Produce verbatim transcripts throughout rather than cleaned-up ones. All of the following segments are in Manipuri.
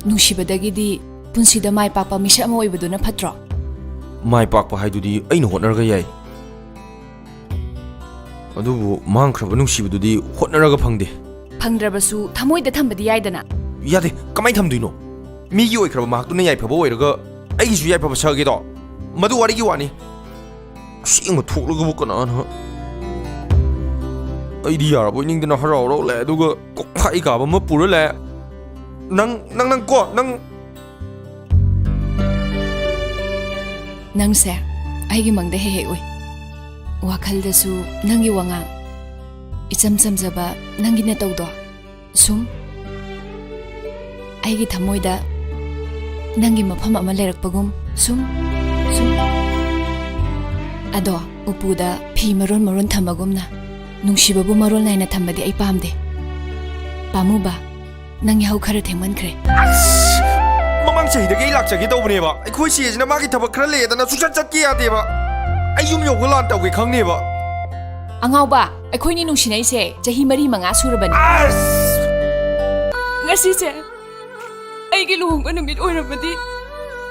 ꯅꯨꯡꯁꯤꯕꯗꯒꯤꯗꯤ ꯄꯨꯟꯁꯤꯗ ꯃꯥꯏ ꯄꯥꯛꯄ ꯃꯤꯁꯛ ꯑꯃ ꯑꯣꯏꯕꯗꯨꯅ ꯐꯠꯇ꯭ꯔꯣ? ꯃꯥꯏ ꯄꯥꯛꯄ ꯍꯥꯏꯗꯨꯗꯤ ꯑꯩꯅ ꯍꯣꯠꯅꯔꯒ ꯌꯥꯏ, ꯑꯗꯨꯕꯨ ꯃꯥꯡꯈ꯭ꯔꯕ ꯅꯨꯡꯁꯤꯕꯗꯨꯗꯤ ꯍꯣꯠꯅꯔꯒ ꯐꯪꯗꯦ꯫ ꯐꯪꯗ꯭ꯔꯕꯁꯨ ꯊꯃꯣꯏꯗ ꯊꯝꯕꯗꯤ ꯌꯥꯏꯗꯅ꯫ ꯌꯥꯗꯦ, ꯀꯃꯥꯏꯅ ꯊꯝꯗꯣꯏꯅꯣ? ꯃꯤꯒꯤ ꯑꯣꯏꯈ꯭ꯔꯕ ꯃꯍꯥꯛꯇꯨꯅ ꯌꯥꯏꯐꯕ ꯑꯣꯏꯔꯒ ꯑꯩꯒꯤꯁꯨ ꯌꯥꯏꯐꯕ ꯁꯥꯒꯦꯗꯣ? ꯃꯗꯨ ꯋꯥꯔꯤꯒꯤ ꯋꯥꯅꯤ꯫ ꯑꯁꯦꯡꯕ ꯊꯣꯛꯂꯒꯕꯨ ꯀꯅꯥꯅ? ꯑꯩꯗꯤ ꯌꯥꯔꯕꯣꯏ ꯅꯤꯡꯗꯅ ꯍꯔꯥꯎ ꯍꯔꯥꯎ ꯂꯥꯛꯑꯦ, ꯑꯗꯨꯒ ꯀꯣꯛꯐꯥꯏ ꯀꯥꯕ ꯑꯃ ꯄꯨꯔ ꯂꯥꯛꯑꯦ꯫ ꯅꯪ, ꯅꯪ, ꯅꯪ ꯀꯣ, ꯅꯪ꯫ ꯅꯪꯁꯦ ꯑꯩꯒꯤ ꯃꯪꯗ ꯍꯦꯛ ꯍꯦꯛ ꯎꯏ꯫ ꯋꯥꯈꯜꯗꯁꯨ ꯅꯪꯒꯤ ꯋꯥꯉꯥꯡ, ꯏꯆꯝ ꯆꯝꯖꯕ ꯅꯪꯒꯤ ꯅꯇꯧꯗꯣ꯫ ꯁꯨꯝ ꯑꯩꯒꯤ ꯊꯃꯣꯏꯗ ꯅꯪꯒꯤ ꯃꯐꯝ ꯑꯃ ꯂꯩꯔꯛꯄꯒꯨꯝ꯫ ꯁꯨꯝ, ꯁꯨꯝ꯫ ꯑꯗꯣ ꯎꯄꯨꯗ ꯐꯤ ꯃꯔꯣꯟ ꯃꯔꯣꯟ ꯊꯝꯕꯒꯨꯝꯅ ꯅꯨꯡꯁꯤꯕꯕꯨ ꯃꯔꯣꯜ ꯅꯥꯏꯅ ꯊꯝꯕꯗꯤ ꯑꯩ ꯄꯥꯝꯗꯦ꯫ ꯄꯥꯝꯃꯨꯕ, ꯅꯪ ꯌꯥꯍꯧ ꯈꯔ ꯊꯦꯡꯃꯟꯈ꯭ꯔꯦ꯫ ꯑꯁ! ꯃꯃꯥꯡ ꯆꯍꯤꯗꯒꯤ ꯑꯩ ꯂꯥꯛꯆꯒꯦ ꯇꯧꯕꯅꯦꯕ꯫ ꯑꯩꯈꯣꯏ ꯆꯦꯁꯤꯅ ꯃꯥꯒꯤ ꯊꯕꯛ ꯈꯔ ꯂꯩꯌꯦꯗꯅ ꯁꯨꯡꯆꯠ ꯆꯠꯀꯦ ꯌꯥꯗꯦꯕ꯫ ꯑꯩ ꯌꯨꯝ ꯌꯧꯕ ꯂꯥꯟ ꯇꯧꯒꯦ ꯈꯪꯅꯦꯕ꯫ ꯑꯉꯥꯎꯕ, ꯑꯩꯈꯣꯏꯅꯤ ꯅꯨꯡꯁꯤꯅꯩꯁꯦ ꯆꯍꯤ ꯃꯔꯤ ꯃꯉꯥ ꯁꯨꯔꯕꯅꯤ꯫ ꯑꯁ! ꯉꯁꯤꯁꯦ ꯑꯩꯒꯤ ꯂꯨꯍꯣꯡꯕ ꯅꯨꯃꯤꯠ ꯑꯣꯏꯔꯝꯃꯗꯤ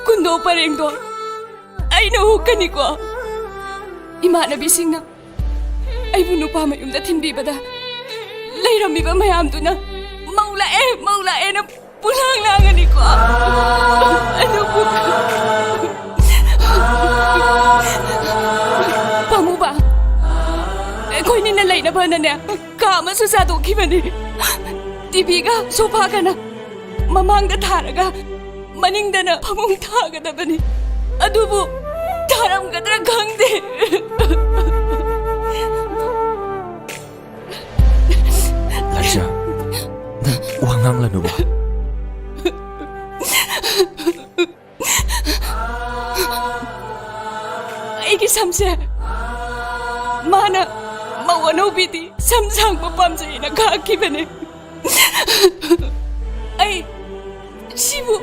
ꯀꯨꯟꯗꯣ ꯄꯔꯦꯡꯗꯣ ꯑꯩꯅ ꯍꯨꯛꯀꯅꯤꯀꯣ꯫ ꯏꯃꯥꯟꯅꯕꯤꯁꯤꯡꯅ ꯑꯩꯕꯨ ꯅꯨꯄꯥ ꯃꯌꯨꯝꯗ ꯊꯤꯟꯕꯤꯕꯗ ꯂꯩꯔꯝꯃꯤꯕ ꯃꯌꯥꯝꯗꯨꯅ "ꯃꯧ ꯂꯥꯛꯑꯦ, ꯃꯧ ꯂꯥꯛꯑꯦꯅ" ꯄꯨꯂꯥꯡ ꯂꯥꯡꯉꯅꯤꯀꯣ꯫ ꯑꯗꯨꯕꯨ ꯄꯥꯝꯃꯨꯕ, ꯑꯩꯈꯣꯏꯅꯤꯅ ꯂꯩꯅꯕꯅꯅꯦ ꯀꯥ ꯑꯃꯁꯨ ꯆꯥꯗꯣꯛꯈꯤꯕꯅꯤ꯫ ꯇꯤꯚꯤꯒ ꯁꯣꯐꯥꯒꯅ ꯃꯃꯥꯡꯗ ꯊꯥꯔꯒ ꯃꯅꯤꯡꯗꯅ ꯐꯃꯨꯡ ꯊꯥꯒꯗꯕꯅꯤ꯫ ꯑꯗꯨꯕꯨ ꯊꯥꯔꯝꯒꯗ꯭ꯔꯥ ꯈꯪꯗꯦ꯫ ꯂꯥꯔꯤꯁꯥ, ꯅꯪ ꯋꯥ ꯉꯥꯡꯂꯅꯨꯕ꯫ ꯑꯩꯒꯤ ꯁꯝꯁꯦ ꯃꯥꯅ ꯃꯧ ꯑꯅꯧꯕꯤꯗꯤ ꯁꯝ ꯁꯥꯡꯕ ꯄꯥꯝꯖꯩꯅ ꯈꯥꯛꯈꯤꯕꯅꯦ꯫ ꯑꯩ ꯁꯤꯕꯨ,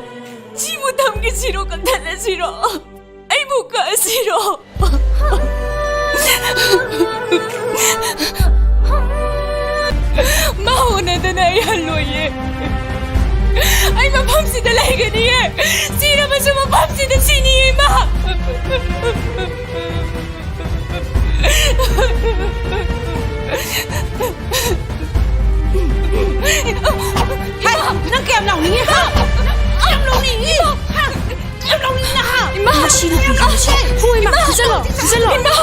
ꯁꯤꯕꯨ ꯊꯝꯈꯤꯁꯤꯔꯣ, ꯀꯛꯊꯠꯂꯁꯤꯔꯣ? ꯑꯩꯕꯨ ꯀꯛꯑꯁꯤꯔꯣ? ꯃꯥ ꯎꯅꯗꯅ ꯑꯩ ꯍꯜꯂꯣꯏꯌꯦ꯫ ꯑꯩ ꯃꯐꯝ ꯃꯐꯝꯁꯤꯗ ꯂꯩꯒꯅꯤꯌꯦ꯫ ꯁꯤꯔꯕꯁꯨ ꯃꯐꯝꯁꯤꯗ ꯁꯤꯅꯤꯌꯦ, ꯏꯃꯥ꯫ ꯍꯦ, ꯅꯪ ꯀꯌꯥꯝ ꯂꯥꯎꯅꯤꯡꯉꯤ, ꯍꯥ? ꯀꯌꯥꯝ ꯂꯥꯎꯅꯤꯡꯉꯤ? ꯍꯥ? ꯀꯌꯥꯝ ꯂꯥꯎꯅꯤꯡꯉꯤ, ꯍꯥ? ꯏꯃꯥ! ꯃꯁꯤ ꯅꯨꯄꯤꯁꯦ, ꯃꯁꯤ꯫ ꯍꯣꯏ, ꯏꯃꯥ, ꯐꯨꯖꯜꯂꯣ, ꯐꯨꯖꯜꯂꯣ꯫ ꯏꯃꯥ!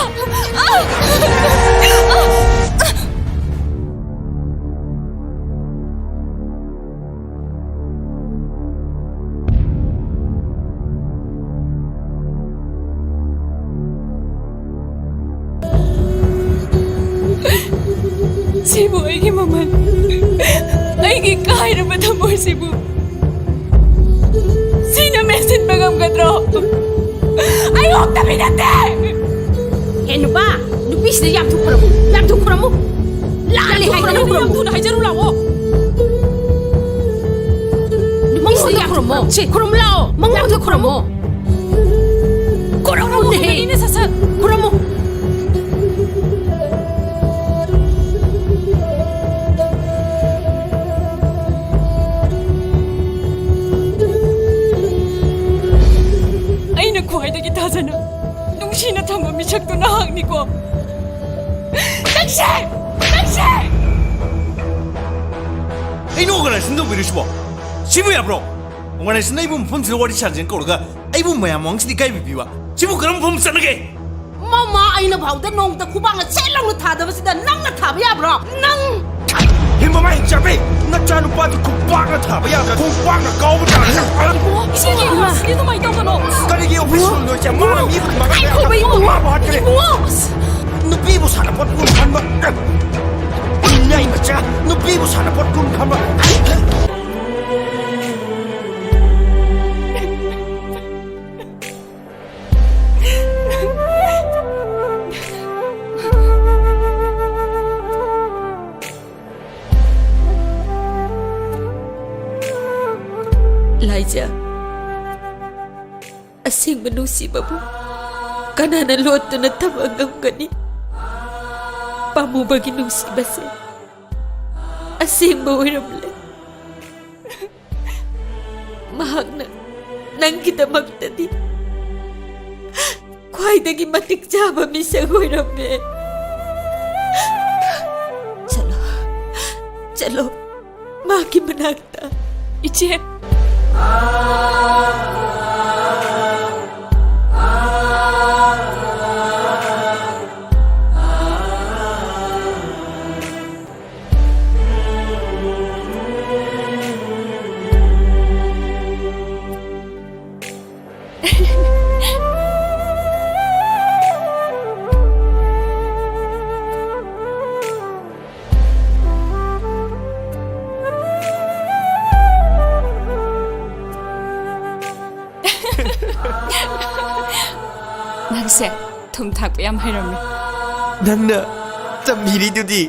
ꯁꯤꯕꯨ ꯑꯩꯒꯤ ꯃꯃꯜ, ꯑꯩꯒꯤ ꯀꯥꯏꯔꯕ ꯊꯃꯣꯏꯁꯤꯕꯨ ꯁꯤꯅ ꯃꯦꯟꯁꯤꯟꯕ ꯉꯝꯒꯗ꯭ꯔꯣ? ꯑꯩ ꯑꯣꯛꯇꯕꯤ ꯅꯠꯇꯦ! ꯍꯦ ꯅꯨꯄꯥ, ꯅꯨꯄꯤꯁꯤꯗ ꯌꯥꯝ ꯊꯨ ꯈꯨꯔꯝꯃꯨ, ꯌꯥꯝ ꯊꯨ ꯈꯨꯔꯝꯃꯨ꯫ ꯂꯥꯛꯑꯅꯤ ꯍꯥꯏ ꯈꯨꯔꯝꯃꯨ, ꯈꯨꯔꯝꯃꯨ꯫ ꯌꯥꯝ ꯊꯨꯅ ꯍꯥꯏꯖꯔꯨ ꯂꯥꯛꯑꯣ꯫ ꯅꯨꯄꯤꯁꯤꯗ ꯌꯥꯝ ꯊꯨ ꯈꯨꯔꯝꯃꯨ꯫ ꯁꯤ, ꯈꯨꯔꯝꯃꯨ ꯂꯥꯛꯑꯣ꯫ ꯃꯉꯣꯟꯗ ꯈꯨꯔꯝꯃꯨ꯫ ꯈꯨꯔꯝꯃꯨꯅꯦꯍꯦ꯫ ꯈꯨꯔꯝꯃꯨꯅꯦ, ꯁꯠ ꯁꯠ꯫ ꯈꯨꯔꯝꯃꯨ꯫ ꯑꯩꯅ ꯈ꯭ꯋꯥꯏꯗꯒꯤ ꯊꯥꯖꯅ ꯅꯨꯡꯁꯤꯅ ꯊꯝꯕ ꯃꯤꯁꯛꯇꯨ ꯅꯍꯥꯛꯅꯤꯀꯣ꯫ ꯅꯪꯁꯦ! ꯅꯪꯁꯦ! ꯀꯩꯅꯣ ꯑꯣꯔꯒꯅꯥꯏꯖꯦꯁꯟ ꯇꯧꯕꯤꯔꯤꯁꯤꯕꯣ? ꯁꯤꯕꯨ ꯌꯥꯕ꯭ꯔꯣ? ꯑꯣꯔꯒꯅꯥꯏꯖꯦꯁꯟ ꯑꯩꯕꯨ ꯃꯐꯝꯁꯤꯗ ꯋꯥꯔꯤ ꯁꯥꯟꯅꯁꯦꯅ ꯀꯧꯔꯒ ꯑꯩꯕꯨ ꯃꯌꯥꯝ ꯃꯃꯥꯡꯁꯤꯗ ꯏꯀꯥꯏꯕ ꯄꯤꯕ? ꯁꯤꯕꯨ ꯀꯔꯝꯕ ꯃꯐꯝ ꯆꯠꯅꯒꯦ? ꯃꯃꯥ, ꯑꯩꯅ ꯐꯥꯎꯗ ꯅꯣꯡꯃꯇ ꯈꯨꯕꯥꯛꯅ ꯁꯦꯠ ꯂꯥꯎꯅ ꯊꯥꯗꯕꯁꯤꯗ ꯅꯪꯅ ꯊꯥꯕ ꯌꯥꯕ꯭ꯔꯣ? ꯅꯪ! ꯍꯤꯡꯕ ꯃꯥ ꯍꯤꯡꯆꯥꯕꯤ! ꯅꯆꯥꯅꯨꯄꯥꯗꯨ ꯈꯨꯄꯥꯛꯅ ꯊꯥꯕ ꯌꯥꯗ꯭ꯔꯥ? ꯈꯨꯄꯥꯛꯅ ꯀꯥꯎꯕ ꯇꯥꯔꯦ꯫ ꯏꯕꯨꯡꯉꯣ, ꯏꯆꯦꯒꯤ ꯑꯣꯐꯤꯁꯀꯤ ꯑꯗꯨꯃꯥꯏꯅ ꯇꯧꯒꯅꯣ꯫ ꯀꯔꯤꯒꯤ ꯑꯣꯐꯤꯁ ꯔꯨꯝꯅꯣ ꯏꯆꯦ? ꯃꯥ ꯃꯤ ꯈꯨꯗꯤꯡꯃꯛ ꯑꯩ ꯈꯨꯕ ꯏꯕꯨꯡꯉꯣ! ꯃꯥꯕꯨ ꯍꯥꯠꯀꯅꯤ꯫ ꯏꯕꯨꯡꯉꯣ! ꯅꯨꯄꯤꯕꯨ ꯁꯥꯟꯅꯄꯣꯠ ꯀꯨꯟ ꯈꯟꯕ꯫ ꯃꯤꯅꯥꯏ ꯃꯆꯥ, ꯅꯨꯄꯤꯕꯨ ꯁꯥꯟꯅꯄꯣꯠ ꯀꯨꯟ ꯈꯟꯕ꯫ ꯂꯥꯏꯖ, ꯑꯁꯦꯡꯕ ꯅꯨꯡꯁꯤꯕꯕꯨ ꯀꯅꯥꯅ ꯂꯣꯠꯇꯨꯅ ꯊꯝꯕ ꯉꯝꯒꯅꯤ? ꯄꯥꯝꯃꯨꯕꯒꯤ ꯅꯨꯡꯁꯤꯕꯁꯦ ꯑꯁꯦꯡꯕ ꯑꯣꯏꯔꯝꯂꯦ꯫ ꯃꯍꯥꯛꯅ ꯅꯪꯒꯤꯗꯃꯛꯇꯗꯤ ꯈ꯭ꯋꯥꯏꯗꯒꯤ ꯃꯇꯤꯛ ꯆꯥꯕ ꯃꯤꯁꯛ ꯑꯣꯏꯔꯝꯃꯦ꯫ ꯆꯠꯂꯣ, ꯆꯠꯂꯣ, ꯃꯥꯒꯤ ꯃꯅꯥꯛꯇ꯫ ꯏꯆꯦ꯫ ꯅꯪꯁꯦ ꯊꯨꯝ ꯊꯥꯛꯄ ꯌꯥꯝ ꯍꯩꯔꯝꯃꯦ꯫ ꯅꯪꯅ ꯇꯝꯕꯤꯔꯤꯗꯨꯗꯤ꯫